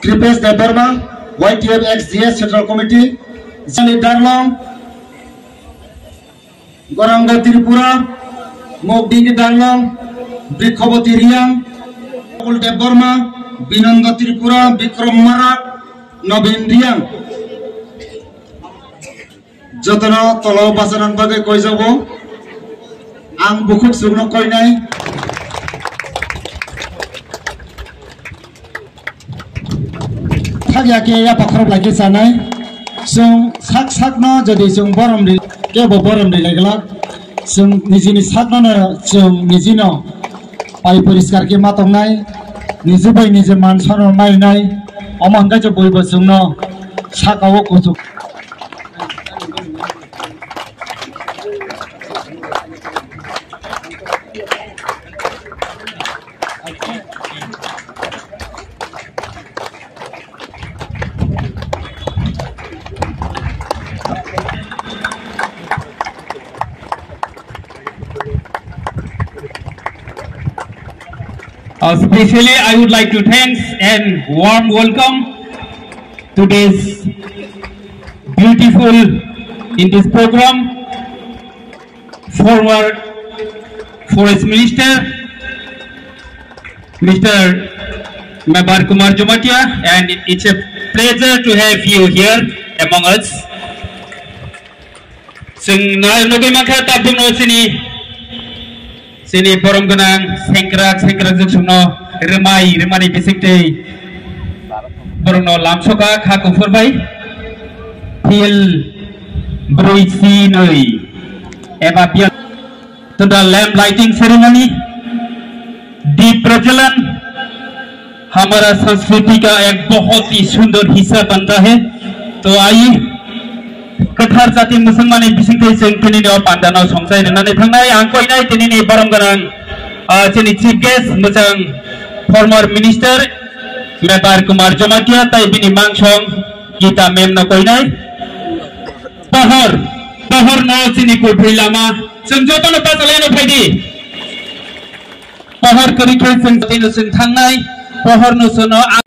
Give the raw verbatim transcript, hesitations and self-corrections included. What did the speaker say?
Kripesh Debbarma, Y T F X G S Central Committee, Jani Darlong, Goranga Tripura, Mokdini Darlong, Brikhoboti Riang, Abul Debbarma, Binanda Tripura, Bikram Marak, Nobin Riang. Jotono tolo bachanani bagwi koijago. Ang bukhuk chukno koinai. Thakya khe yapha khorok lai khe chanai. Chwng sak sakno jodi chwng borom ri, kebo borom ri lai glak. Chwng nijini sakno no chwng nijino pai poriskar khe ma tongnai. Niji bai niji man sono mainai. Omo hwnkhe je buibo chwngno sakao kuchuk. Uh, specially, I would like to thanks and warm welcome to this beautiful in this program, former Forest Minister, Mister Mebar Kumar Jamatia, and it's a pleasure to have you here among us. Chwng nai nugwi mankha tabukno chini, chini borom gwnang sengkrak, sengkrak jwksongno rwmai, rwmani bisingtwi borokno lamsoka kha kuphur bai. Phil brwi si nwi eba biya tunda lamp lighting ceremony, deep prajalan, हमारा संस्कृति का एक बहुत ही सुंदर हिस्सा बनता है। तो आइए, kwthar jati Musulmani bisingtwi chwng tinini o pandano songchai rwnani thangnai, ang koinai tinini borom gwnang, ah, chini chief guest, mwchang former minister, Mebar Kumar Jamatia, tai bini mangsong Gita ma'am no koinai. Pohor, pohor no chini kubui lama, chwng jotono bachalaino phaidi. Pohor kwrwi khe chwng tino chwng thangnai, pohor no chwngno a-